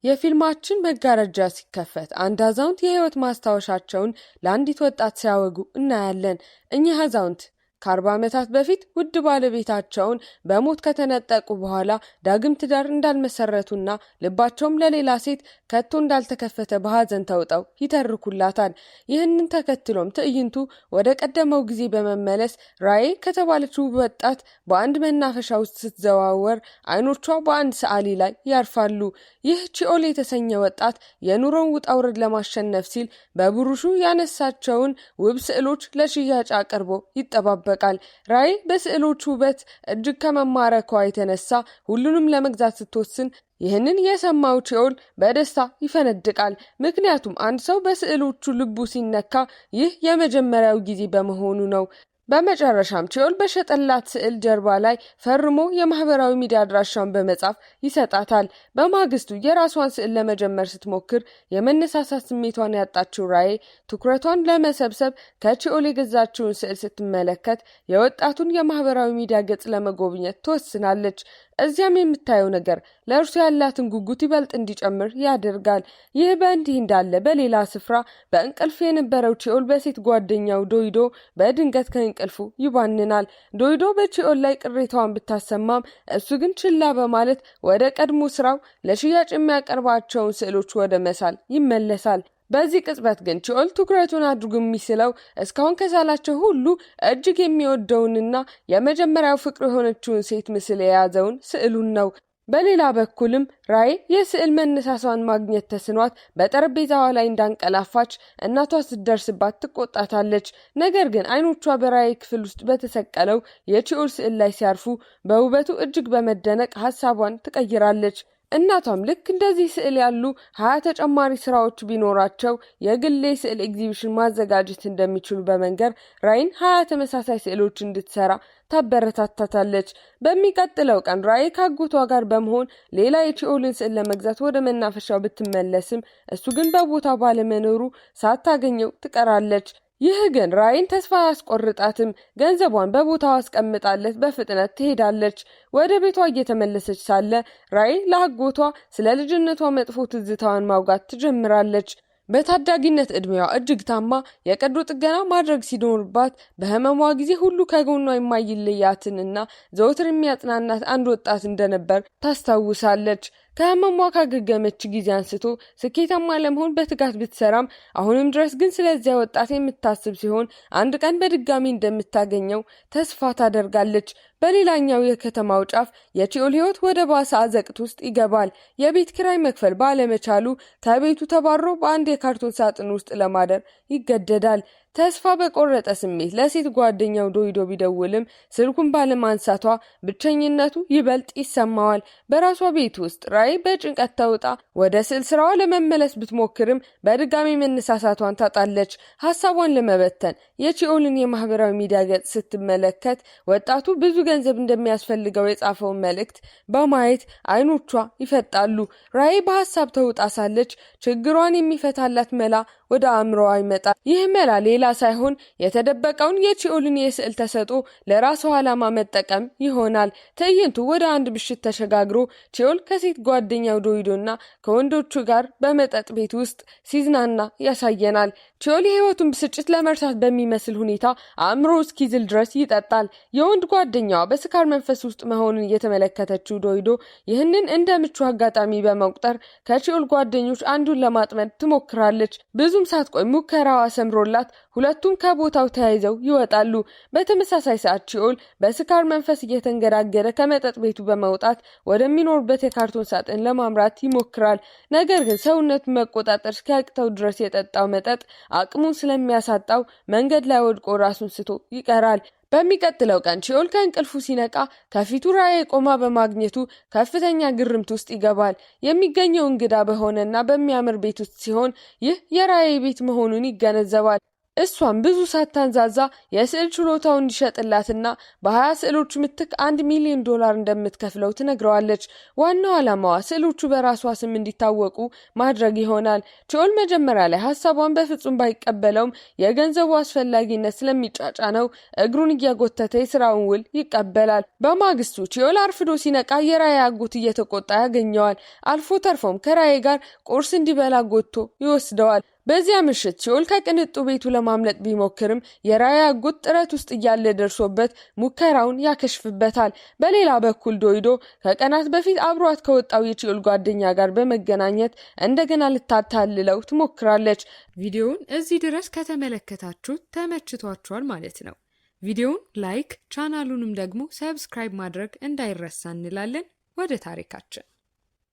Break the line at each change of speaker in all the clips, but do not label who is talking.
የፊልማችን መጋረጃ ሲከፈት አንድ አዛውንት የህይወት ማስታወሻቸውን ለአንዲት ወጣት ሲያወጉ እናያለን። እኚህ አዛውንት ከ40 ዓመታት በፊት ውድ ባለቤታቸውን በሞት ከተነጠቁ በኋላ ዳግም ትዳር እንዳልመሰረቱና ልባቸውም ለሌላ ሴት ከቶ እንዳልተከፈተ በሐዘን ተውጠው ይተርኩላታል። ይህንን ተከትሎም ትዕይንቱ ወደ ቀደመው ጊዜ በመመለስ ራዬ ከተባለች ውብ ወጣት በአንድ መናፈሻ ውስጥ ስትዘዋወር አይኖቿ በአንድ ሰዓሊ ላይ ያርፋሉ። ይህ ቺኦል የተሰኘ ወጣት የኑሮን ውጣ ውረድ ለማሸነፍ ሲል በብሩሹ ያነሳቸውን ውብ ስዕሎች ለሽያጭ አቅርቦ ይጠባበቃል። ራይ በስዕሎቹ ውበት እጅግ ከመማረኳ የተነሳ ሁሉንም ለመግዛት ስትወስን ይህንን የሰማው ቺኦል በደስታ ይፈነድቃል። ምክንያቱም አንድ ሰው በስዕሎቹ ልቡ ሲነካ ይህ የመጀመሪያው ጊዜ በመሆኑ ነው። በመጨረሻም ቺኦል በሸጠላት ስዕል ጀርባ ላይ ፈርሞ የማህበራዊ ሚዲያ አድራሻውን በመጻፍ ይሰጣታል። በማግስቱ የራሷን ስዕል ለመጀመር ስትሞክር የመነሳሳት ስሜቷን ያጣችው ራዬ ትኩረቷን ለመሰብሰብ ከቺኦል የገዛችውን ስዕል ስትመለከት የወጣቱን የማህበራዊ ሚዲያ ገጽ ለመጎብኘት ትወስናለች። እዚያም የምታየው ነገር ለእርሱ ያላትን ጉጉት ይበልጥ እንዲጨምር ያደርጋል። ይህ በእንዲህ እንዳለ በሌላ ስፍራ በእንቅልፍ የነበረው ቺኦል በሴት ጓደኛው ዶይዶ በድንገት ከእንቅልፉ ይባንናል። ዶይዶ በቺኦል ላይ ቅሬታዋን ብታሰማም እሱ ግን ችላ በማለት ወደ ቀድሞ ስራው ለሽያጭ የሚያቀርባቸውን ስዕሎች ወደ መሳል ይመለሳል። በዚህ ቅጽበት ግን ቺኦል ትኩረቱን አድርጎ የሚስለው እስካሁን ከሳላቸው ሁሉ እጅግ የሚወደውንና የመጀመሪያው ፍቅሩ የሆነችውን ሴት ምስል የያዘውን ስዕሉን ነው። በሌላ በኩልም ራይ የስዕል መነሳሷን ማግኘት ተስኗት በጠረጴዛዋ ላይ እንዳንቀላፋች እናቷ ስትደርስባት ትቆጣታለች። ነገር ግን አይኖቿ በራይ ክፍል ውስጥ በተሰቀለው የቺኦል ስዕል ላይ ሲያርፉ በውበቱ እጅግ በመደነቅ ሀሳቧን ትቀይራለች። እናቷም ልክ እንደዚህ ስዕል ያሉ 20 ተጨማሪ ስራዎች ቢኖራቸው የግል የስዕል ኤግዚቢሽን ማዘጋጀት እንደሚችሉ በመንገር ራይን 20 ተመሳሳይ ስዕሎች እንድትሰራ ታበረታታታለች። በሚቀጥለው ቀን ራይ ከአጎቷ ጋር በመሆን ሌላ የቺኦልን ስዕል ለመግዛት ወደ መናፈሻው ብትመለስም እሱ ግን በቦታው ባለመኖሩ ሳታገኘው ትቀራለች። ይህ ግን ራይን ተስፋ አያስቆርጣትም። ገንዘቧን በቦታው አስቀምጣለት በፍጥነት ትሄዳለች። ወደ ቤቷ እየተመለሰች ሳለ ራይ ለአጎቷ ስለ ልጅነቷ መጥፎ ትዝታዋን ማውጋት ትጀምራለች። በታዳጊነት ዕድሜዋ እጅግ ታማ የቀዶ ጥገና ማድረግ ሲኖርባት በህመሟ ጊዜ ሁሉ ከጎኗ የማይለያትንና ዘወትር የሚያጽናናት አንድ ወጣት እንደነበር ታስታውሳለች። ከህመሟ ካገገመች ጊዜ አንስቶ ስኬታማ ለመሆን በትጋት ብትሰራም አሁንም ድረስ ግን ስለዚያ ወጣት የምታስብ ሲሆን አንድ ቀን በድጋሚ እንደምታገኘው ተስፋ ታደርጋለች። በሌላኛው የከተማው ጫፍ የቺኦል ህይወት ወደ ባሰ አዘቅት ውስጥ ይገባል። የቤት ኪራይ መክፈል ባለመቻሉ ከቤቱ ተባሮ በአንድ የካርቶን ሳጥን ውስጥ ለማደር ይገደዳል። ተስፋ በቆረጠ ስሜት ለሴት ጓደኛው ዶይዶ ቢደውልም ስልኩን ባለማንሳቷ ብቸኝነቱ ይበልጥ ይሰማዋል። በራሷ ቤት ውስጥ ራይ በጭንቀት ተውጣ ወደ ስዕል ስራዋ ለመመለስ ብትሞክርም በድጋሚ መነሳሳቷን ታጣለች። ሀሳቧን ለመበተን የቺኦልን የማህበራዊ ሚዲያ ገጽ ስትመለከት ወጣቱ ብዙ ገንዘብ እንደሚያስፈልገው የጻፈውን መልእክት በማየት አይኖቿ ይፈጣሉ። ራይ በሀሳብ ተውጣ ሳለች ችግሯን የሚፈታላት መላ ወደ አእምሮዋ ይመጣል። ይህ መላ ሌላ ሳይሆን የተደበቀውን የቺኦልን የስዕል ተሰጥኦ ለራሷ ዓላማ መጠቀም ይሆናል። ትዕይንቱ ወደ አንድ ምሽት ተሸጋግሮ ቺኦል ከሴት ጓደኛው ዶይዶና ከወንዶቹ ጋር በመጠጥ ቤት ውስጥ ሲዝናና ያሳየናል። ቺኦል የህይወቱን ብስጭት ለመርሳት በሚመስል ሁኔታ አእምሮ እስኪዝል ድረስ ይጠጣል። የወንድ ጓደኛዋ በስካር መንፈስ ውስጥ መሆኑን እየተመለከተችው ዶይዶ ይህንን እንደ ምቹ አጋጣሚ በመቁጠር ከቺኦል ጓደኞች አንዱን ለማጥመድ ትሞክራለች። ብዙም ሳትቆይ ሙከራዋ ሰምሮላት ሁለቱም ከቦታው ተያይዘው ይወጣሉ። በተመሳሳይ ሰዓት ቺኦል በስካር መንፈስ እየተንገዳገደ ከመጠጥ ቤቱ በመውጣት ወደሚኖርበት የካርቶን ሳጥን ለማምራት ይሞክራል። ነገር ግን ሰውነቱን መቆጣጠር እስኪያቅተው ድረስ የጠጣው መጠጥ አቅሙን ስለሚያሳጣው መንገድ ላይ ወድቆ ራሱን ስቶ ይቀራል። በሚቀጥለው ቀን ቺኦል ከእንቅልፉ ሲነቃ ከፊቱ ራእይ ቆማ በማግኘቱ ከፍተኛ ግርምት ውስጥ ይገባል። የሚገኘው እንግዳ በሆነና በሚያምር ቤት ውስጥ ሲሆን ይህ የራእይ ቤት መሆኑን ይገነዘባል። እሷም ብዙ ሳታንዛዛ የስዕል ችሎታው እንዲሸጥላትና በ20 ስዕሎች ምትክ $1 ሚሊዮን እንደምትከፍለው ትነግረዋለች። ዋናው ዓላማዋ ስዕሎቹ በራሷ ስም እንዲታወቁ ማድረግ ይሆናል። ቺኦል መጀመሪያ ላይ ሀሳቧን በፍጹም ባይቀበለውም የገንዘቡ አስፈላጊነት ስለሚጫጫነው እግሩን እያጎተተ የስራውን ውል ይቀበላል። በማግስቱ ቺኦል አርፍዶ ሲነቃ የራዬ አጎት እየተቆጣ ያገኘዋል። አልፎ ተርፎም ከራዬ ጋር ቁርስ እንዲበላ ጎትቶ ይወስደዋል። በዚያ ምሽት ቺኦል ከቅንጡ ቤቱ ለማምለጥ ቢሞክርም የራዬ አጎት ጥረት ውስጥ እያለ ደርሶበት ሙከራውን ያከሽፍበታል። በሌላ በኩል ዶይዶ ከቀናት በፊት አብሯት ከወጣው የቺኦል ጓደኛ ጋር በመገናኘት እንደገና ልታታልለው ትሞክራለች። ቪዲዮውን እዚህ ድረስ ከተመለከታችሁ ተመችቷችኋል ማለት ነው። ቪዲዮውን like፣ ቻናሉንም ደግሞ subscribe ማድረግ እንዳይረሳ እንላለን። ወደ ታሪካችን።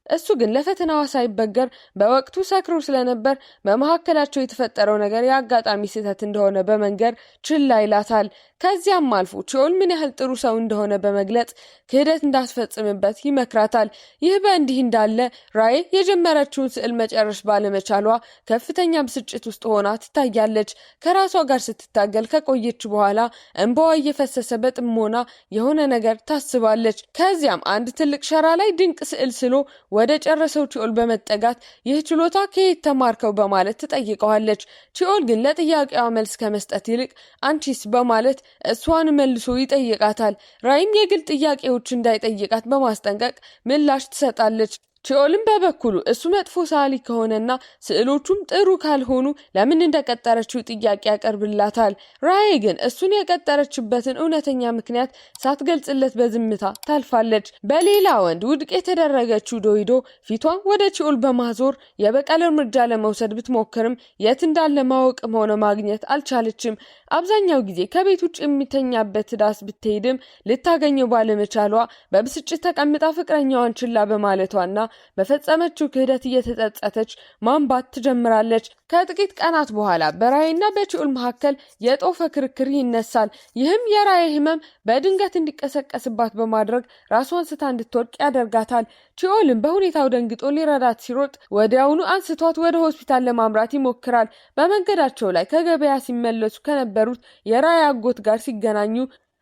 እሱ ግን ለፈተናዋ ሳይበገር በወቅቱ ሰክሮ ስለነበር በመካከላቸው የተፈጠረው ነገር የአጋጣሚ ስህተት እንደሆነ በመንገር ችላ ይላታል። ከዚያም አልፎ ቺኦል ምን ያህል ጥሩ ሰው እንደሆነ በመግለጽ ክህደት እንዳትፈጽምበት ይመክራታል። ይህ በእንዲህ እንዳለ ራዬ የጀመረችውን ስዕል መጨረስ ባለመቻሏ ከፍተኛ ብስጭት ውስጥ ሆና ትታያለች። ከራሷ ጋር ስትታገል ከቆየች በኋላ እንባዋ እየፈሰሰ በጥሞና የሆነ ነገር ታስባለች። ከዚያም አንድ ትልቅ ሸራ ላይ ድንቅ ስዕል ስሎ ወደ ጨረሰው ቺኦል በመጠጋት ይህ ችሎታ ከየት ተማርከው በማለት ትጠይቀዋለች። ቺኦል ግን ለጥያቄዋ መልስ ከመስጠት ይልቅ አንቺስ በማለት እሷን መልሶ ይጠይቃታል። ራይም የግል ጥያቄዎች እንዳይጠይቃት በማስጠንቀቅ ምላሽ ትሰጣለች። ቺኦልም በበኩሉ እሱ መጥፎ ሰዓሊ ከሆነና ስዕሎቹም ጥሩ ካልሆኑ ለምን እንደቀጠረችው ጥያቄ ያቀርብላታል። ራዬ ግን እሱን የቀጠረችበትን እውነተኛ ምክንያት ሳትገልጽለት በዝምታ ታልፋለች። በሌላ ወንድ ውድቅ የተደረገችው ዶይዶ ፊቷን ወደ ቺኦል በማዞር የበቀል እርምጃ ለመውሰድ ብትሞክርም የት እንዳለ ማወቅም ሆነ ማግኘት አልቻለችም። አብዛኛው ጊዜ ከቤት ውጭ የሚተኛበት ዳስ ብትሄድም ልታገኘው ባለመቻሏ በብስጭት ተቀምጣ ፍቅረኛዋን ችላ በማለቷና በፈጸመችው ክህደት እየተጸጸተች ማንባት ትጀምራለች። ከጥቂት ቀናት በኋላ በራዬና በቺኦል መካከል የጦፈ ክርክር ይነሳል። ይህም የራዬ ህመም በድንገት እንዲቀሰቀስባት በማድረግ ራሷን ስታ እንድትወድቅ ያደርጋታል። ቺኦልም በሁኔታው ደንግጦ ሊረዳት ሲሮጥ ወዲያውኑ አንስቷት ወደ ሆስፒታል ለማምራት ይሞክራል። በመንገዳቸው ላይ ከገበያ ሲመለሱ ከነበሩት የራዬ አጎት ጋር ሲገናኙ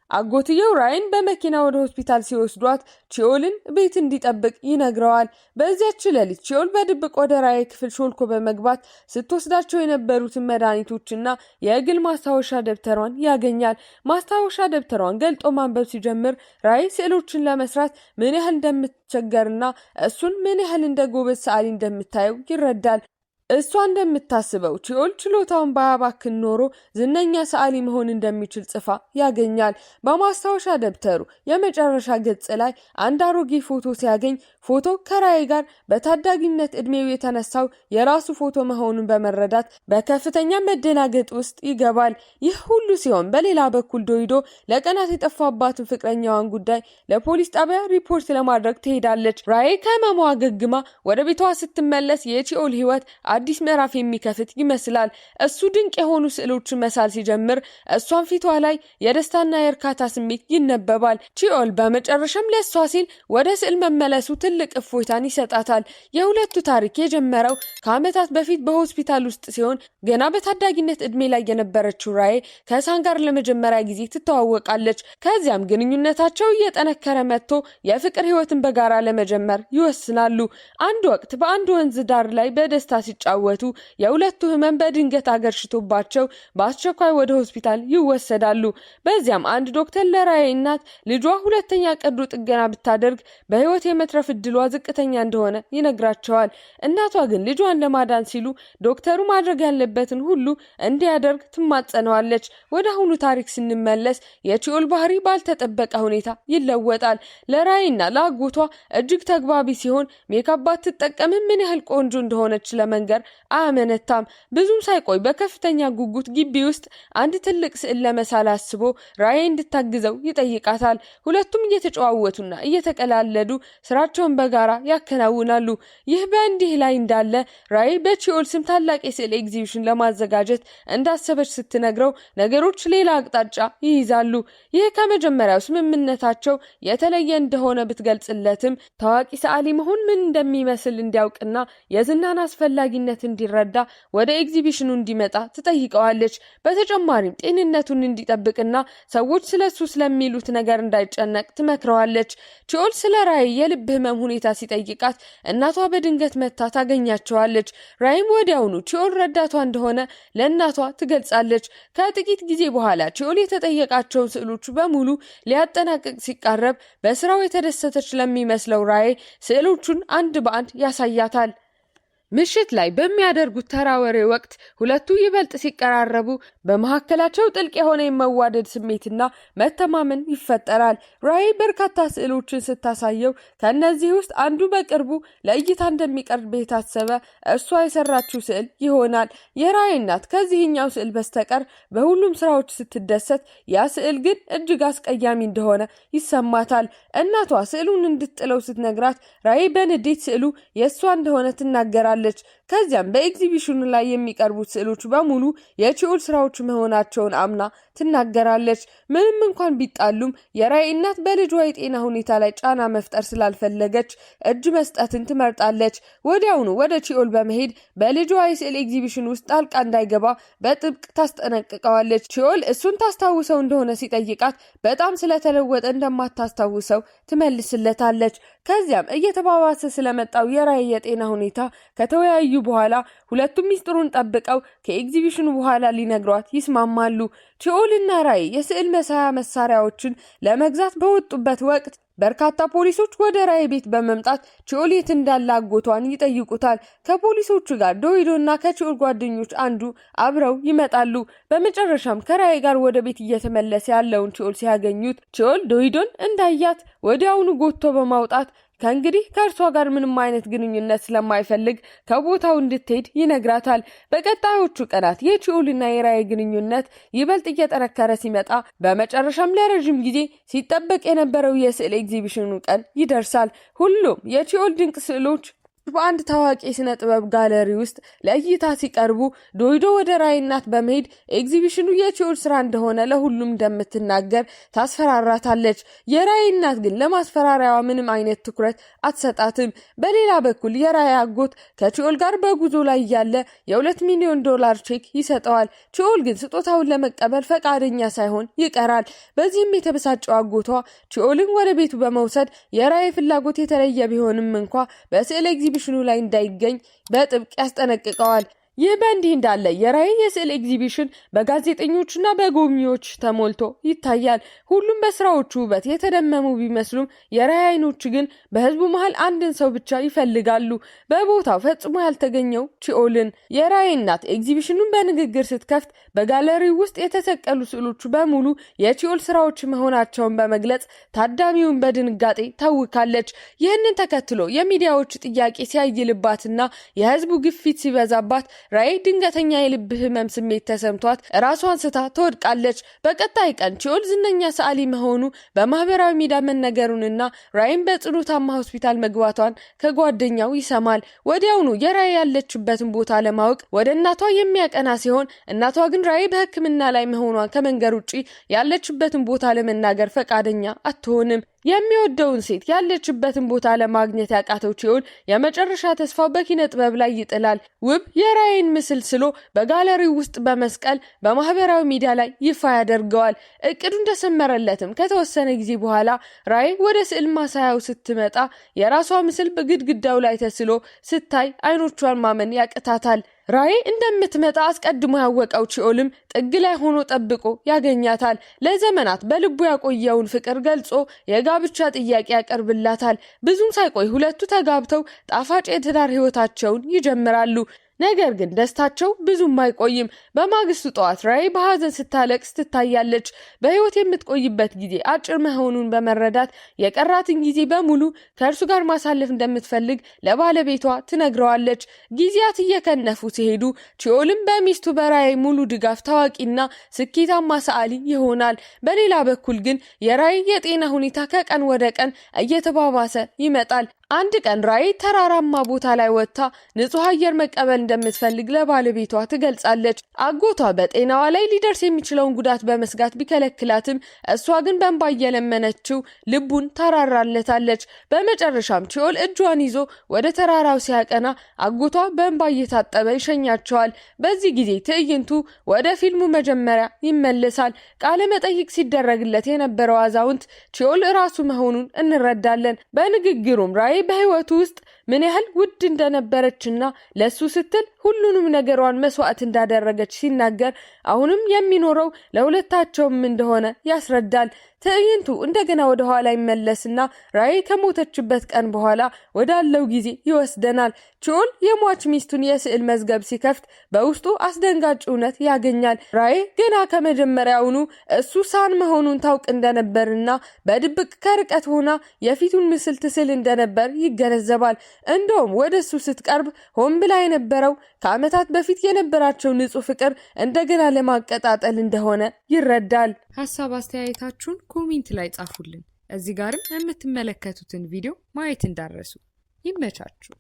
አጎትየው ራይን በመኪና ወደ ሆስፒታል ሲወስዷት ቺኦልን ቤት እንዲጠብቅ ይነግረዋል። በዚያች ሌሊት ቺኦል በድብቅ ወደ ራይ ክፍል ሾልኮ በመግባት ስትወስዳቸው የነበሩትን መድኃኒቶችና የግል ማስታወሻ ደብተሯን ያገኛል። ማስታወሻ ደብተሯን ገልጦ ማንበብ ሲጀምር ራይ ስዕሎችን ለመስራት ምን ያህል እንደምትቸገርና እሱን ምን ያህል እንደ ጎበዝ ሰዓሊ እንደምታየው ይረዳል። እሷ እንደምታስበው ቺኦል ችሎታውን ባያባክን ኖሮ ዝነኛ ሰዓሊ መሆን እንደሚችል ጽፋ ያገኛል። በማስታወሻ ደብተሩ የመጨረሻ ገጽ ላይ አንድ አሮጌ ፎቶ ሲያገኝ ፎቶ ከራይ ጋር በታዳጊነት እድሜው የተነሳው የራሱ ፎቶ መሆኑን በመረዳት በከፍተኛ መደናገጥ ውስጥ ይገባል። ይህ ሁሉ ሲሆን በሌላ በኩል ዶይዶ ለቀናት የጠፋባትን ፍቅረኛዋን ጉዳይ ለፖሊስ ጣቢያ ሪፖርት ለማድረግ ትሄዳለች። ራይ ከህመሟ አገግማ ወደ ቤቷ ስትመለስ የቺኦል ህይወት አዲስ ምዕራፍ የሚከፍት ይመስላል። እሱ ድንቅ የሆኑ ስዕሎችን መሳል ሲጀምር እሷን ፊቷ ላይ የደስታና የእርካታ ስሜት ይነበባል። ቺኦል በመጨረሻም ለእሷ ሲል ወደ ስዕል መመለሱ ትልቅ እፎይታን ይሰጣታል። የሁለቱ ታሪክ የጀመረው ከዓመታት በፊት በሆስፒታል ውስጥ ሲሆን ገና በታዳጊነት እድሜ ላይ የነበረችው ራዬ ከሳን ጋር ለመጀመሪያ ጊዜ ትተዋወቃለች። ከዚያም ግንኙነታቸው እየጠነከረ መጥቶ የፍቅር ህይወትን በጋራ ለመጀመር ይወስናሉ። አንድ ወቅት በአንድ ወንዝ ዳር ላይ በደስታ ሲጫወቱ የሁለቱ ህመም በድንገት አገርሽቶባቸው በአስቸኳይ ወደ ሆስፒታል ይወሰዳሉ። በዚያም አንድ ዶክተር ለራዬ እናት ልጇ ሁለተኛ ቀዶ ጥገና ብታደርግ በህይወት የመትረፍ እድሏ ዝቅተኛ እንደሆነ ይነግራቸዋል። እናቷ ግን ልጇን ለማዳን ሲሉ ዶክተሩ ማድረግ ያለበትን ሁሉ እንዲያደርግ ትማጸነዋለች። ወደ አሁኑ ታሪክ ስንመለስ የቺኦል ባህሪ ባልተጠበቀ ሁኔታ ይለወጣል። ለራይና ለአጎቷ እጅግ ተግባቢ ሲሆን ሜካፕ ባትጠቀምም ምን ያህል ቆንጆ እንደሆነች ለመንገር አያመነታም። ብዙም ሳይቆይ በከፍተኛ ጉጉት ግቢ ውስጥ አንድ ትልቅ ስዕል ለመሳል አስቦ ራይ እንድታግዘው ይጠይቃታል። ሁለቱም እየተጨዋወቱና እየተቀላለዱ ስራቸውን በጋራ ያከናውናሉ። ይህ በእንዲህ ላይ እንዳለ ራይ በቺኦል ስም ታላቅ የስዕል ኤግዚቢሽን ለማዘጋጀት እንዳሰበች ስትነግረው ነገሮች ሌላ አቅጣጫ ይይዛሉ። ይህ ከመጀመሪያው ስምምነታቸው የተለየ እንደሆነ ብትገልጽለትም ታዋቂ ሰዓሊ መሆን ምን እንደሚመስል እንዲያውቅና የዝናን አስፈላጊነት አስፈላጊነት እንዲረዳ ወደ ኤግዚቢሽኑ እንዲመጣ ትጠይቀዋለች። በተጨማሪም ጤንነቱን እንዲጠብቅና ሰዎች ስለሱ ስለሚሉት ነገር እንዳይጨነቅ ትመክረዋለች። ቺኦል ስለ ራይ የልብ ህመም ሁኔታ ሲጠይቃት እናቷ በድንገት መጥታ ታገኛቸዋለች። ራይም ወዲያውኑ ቺኦል ረዳቷ እንደሆነ ለእናቷ ትገልጻለች። ከጥቂት ጊዜ በኋላ ቺኦል የተጠየቃቸውን ስዕሎች በሙሉ ሊያጠናቅቅ ሲቃረብ በስራው የተደሰተች ለሚመስለው ራይ ስዕሎቹን አንድ በአንድ ያሳያታል። ምሽት ላይ በሚያደርጉት ተራ ወሬ ወቅት ሁለቱ ይበልጥ ሲቀራረቡ በመካከላቸው ጥልቅ የሆነ የመዋደድ ስሜትና መተማመን ይፈጠራል። ራይ በርካታ ስዕሎችን ስታሳየው ከእነዚህ ውስጥ አንዱ በቅርቡ ለእይታ እንደሚቀርብ የታሰበ እርሷ የሰራችው ስዕል ይሆናል። የራይ እናት ከዚህኛው ስዕል በስተቀር በሁሉም ስራዎች ስትደሰት፣ ያ ስዕል ግን እጅግ አስቀያሚ እንደሆነ ይሰማታል። እናቷ ስዕሉን እንድትጥለው ስትነግራት ራይ በንዴት ስዕሉ የእሷ እንደሆነ ትናገራለች። ከዚያም በኤግዚቢሽኑ ላይ የሚቀርቡት ስዕሎች በሙሉ የቺኦል ስራዎች መሆናቸውን አምና ትናገራለች። ምንም እንኳን ቢጣሉም የራይ እናት በልጇ የጤና ሁኔታ ላይ ጫና መፍጠር ስላልፈለገች እጅ መስጠትን ትመርጣለች። ወዲያውኑ ወደ ቺኦል በመሄድ በልጇ የስዕል ኤግዚቢሽን ውስጥ ጣልቃ እንዳይገባ በጥብቅ ታስጠነቅቀዋለች። ቺኦል እሱን ታስታውሰው እንደሆነ ሲጠይቃት በጣም ስለተለወጠ እንደማታስታውሰው ትመልስለታለች። ከዚያም እየተባባሰ ስለመጣው የራይ የጤና ሁኔታ ከተወያዩ በኋላ ሁለቱም ሚስጥሩን ጠብቀው ከኤግዚቢሽኑ በኋላ ሊነግሯት ይስማማሉ። ቺኦልና ራይ የስዕል መሳያ መሳሪያዎችን ለመግዛት በወጡበት ወቅት በርካታ ፖሊሶች ወደ ራይ ቤት በመምጣት ቺኦል የት እንዳለ አጎቷን ይጠይቁታል። ከፖሊሶቹ ጋር ዶይዶና ከቺኦል ጓደኞች አንዱ አብረው ይመጣሉ። በመጨረሻም ከራይ ጋር ወደ ቤት እየተመለሰ ያለውን ቺኦል ሲያገኙት ቺኦል ዶይዶን እንዳያት ወዲያውኑ ጎትቶ በማውጣት ከእንግዲህ ከእርሷ ጋር ምንም አይነት ግንኙነት ስለማይፈልግ ከቦታው እንድትሄድ ይነግራታል። በቀጣዮቹ ቀናት የቺኦልና የራይ ግንኙነት ይበልጥ እየጠነከረ ሲመጣ በመጨረሻም ለረዥም ጊዜ ሲጠበቅ የነበረው የስዕል ኤግዚቢሽኑ ቀን ይደርሳል። ሁሉም የቺኦል ድንቅ ስዕሎች በአንድ ታዋቂ የሥነ ጥበብ ጋለሪ ውስጥ ለእይታ ሲቀርቡ ዶይዶ ወደ ራይ እናት በመሄድ ኤግዚቢሽኑ የቺኦል ስራ እንደሆነ ለሁሉም እንደምትናገር ታስፈራራታለች። የራይ እናት ግን ለማስፈራሪያዋ ምንም አይነት ትኩረት አትሰጣትም። በሌላ በኩል የራይ አጎት ከቺኦል ጋር በጉዞ ላይ እያለ የ2 ሚሊዮን ዶላር ቼክ ይሰጠዋል። ቺኦል ግን ስጦታውን ለመቀበል ፈቃደኛ ሳይሆን ይቀራል። በዚህም የተበሳጨው አጎቷ ቺኦልን ወደ ቤቱ በመውሰድ የራይ ፍላጎት የተለየ ቢሆንም እንኳ በስዕል ኤግዚቢሽኑ ላይ እንዳይገኝ በጥብቅ ያስጠነቅቀዋል። ይህ በእንዲህ እንዳለ የራይ የስዕል ኤግዚቢሽን በጋዜጠኞችና በጎብኚዎች ተሞልቶ ይታያል። ሁሉም በስራዎቹ ውበት የተደመሙ ቢመስሉም የራይ አይኖች ግን በህዝቡ መሃል አንድን ሰው ብቻ ይፈልጋሉ። በቦታው ፈጽሞ ያልተገኘው ቺኦልን። የራይ እናት ኤግዚቢሽኑን በንግግር ስትከፍት በጋለሪው ውስጥ የተሰቀሉ ስዕሎቹ በሙሉ የቺኦል ስራዎች መሆናቸውን በመግለጽ ታዳሚውን በድንጋጤ ታውካለች። ይህንን ተከትሎ የሚዲያዎቹ ጥያቄ ሲያይልባትና የህዝቡ ግፊት ሲበዛባት ራይ ድንገተኛ የልብ ህመም ስሜት ተሰምቷት ራሷን ስታ ትወድቃለች። በቀጣይ ቀን ቺኦል ዝነኛ ሰዓሊ መሆኑ በማህበራዊ ሚዲያ መነገሩንና ራይም በጽኑ ታማ ሆስፒታል መግባቷን ከጓደኛው ይሰማል። ወዲያውኑ የራይ ያለችበትን ቦታ ለማወቅ ወደ እናቷ የሚያቀና ሲሆን እናቷ ግን ራይ በሕክምና ላይ መሆኗን ከመንገር ውጪ ያለችበትን ቦታ ለመናገር ፈቃደኛ አትሆንም። የሚወደውን ሴት ያለችበትን ቦታ ለማግኘት ያቃተው ቺኦል የመጨረሻ ተስፋው በኪነ ጥበብ ላይ ይጥላል። ውብ የራይን ምስል ስሎ በጋለሪው ውስጥ በመስቀል በማህበራዊ ሚዲያ ላይ ይፋ ያደርገዋል። እቅዱ እንደሰመረለትም ከተወሰነ ጊዜ በኋላ ራይ ወደ ስዕል ማሳያው ስትመጣ የራሷ ምስል በግድግዳው ላይ ተስሎ ስታይ አይኖቿን ማመን ያቅታታል። ራይ እንደምትመጣ አስቀድሞ ያወቀው ቺኦልም ጥግ ላይ ሆኖ ጠብቆ ያገኛታል። ለዘመናት በልቡ ያቆየውን ፍቅር ገልጾ የጋብቻ ጥያቄ ያቀርብላታል። ብዙም ሳይቆይ ሁለቱ ተጋብተው ጣፋጭ የትዳር ህይወታቸውን ይጀምራሉ። ነገር ግን ደስታቸው ብዙም አይቆይም። በማግስቱ ጠዋት ራይ በሀዘን ስታለቅስ ትታያለች። በህይወት የምትቆይበት ጊዜ አጭር መሆኑን በመረዳት የቀራትን ጊዜ በሙሉ ከእርሱ ጋር ማሳለፍ እንደምትፈልግ ለባለቤቷ ትነግረዋለች። ጊዜያት እየከነፉ ሲሄዱ ቺኦልም በሚስቱ በራይ ሙሉ ድጋፍ ታዋቂና ስኬታማ ሰዓሊ ይሆናል። በሌላ በኩል ግን የራይ የጤና ሁኔታ ከቀን ወደ ቀን እየተባባሰ ይመጣል። አንድ ቀን ራይ ተራራማ ቦታ ላይ ወጥታ ንጹህ አየር መቀበል እንደምትፈልግ ለባለቤቷ ትገልጻለች። አጎቷ በጤናዋ ላይ ሊደርስ የሚችለውን ጉዳት በመስጋት ቢከለክላትም እሷ ግን በእንባ እየለመነችው ልቡን ታራራለታለች። በመጨረሻም ቺኦል እጇን ይዞ ወደ ተራራው ሲያቀና አጎቷ በእንባ እየታጠበ ይሸኛቸዋል። በዚህ ጊዜ ትዕይንቱ ወደ ፊልሙ መጀመሪያ ይመለሳል። ቃለ መጠይቅ ሲደረግለት የነበረው አዛውንት ቺኦል ራሱ መሆኑን እንረዳለን። በንግግሩም ራይ በህይወቱ ውስጥ ምን ያህል ውድ እንደነበረችና ለሱ ስትል ሁሉንም ነገሯን መስዋዕት እንዳደረገች ሲናገር አሁንም የሚኖረው ለሁለታቸውም እንደሆነ ያስረዳል። ትዕይንቱ እንደገና ወደ ኋላ ይመለስና ራይ ከሞተችበት ቀን በኋላ ወዳለው ጊዜ ይወስደናል። ቺኦል የሟች ሚስቱን የስዕል መዝገብ ሲከፍት በውስጡ አስደንጋጭ እውነት ያገኛል። ራይ ገና ከመጀመሪያውኑ እሱ ሳን መሆኑን ታውቅ እንደነበርና በድብቅ ከርቀት ሆና የፊቱን ምስል ትስል እንደነበር ይገነዘባል። እንደውም ወደ እሱ ስትቀርብ ሆን ብላ የነበረው ከዓመታት በፊት የነበራቸው ንጹህ ፍቅር እንደገና ለማቀጣጠል እንደሆነ ይረዳል። ሀሳብ አስተያየታችሁን comment ላይ ጻፉልን። እዚህ ጋርም የምትመለከቱትን ቪዲዮ ማየት እንዳትረሱ። ይመቻችሁ።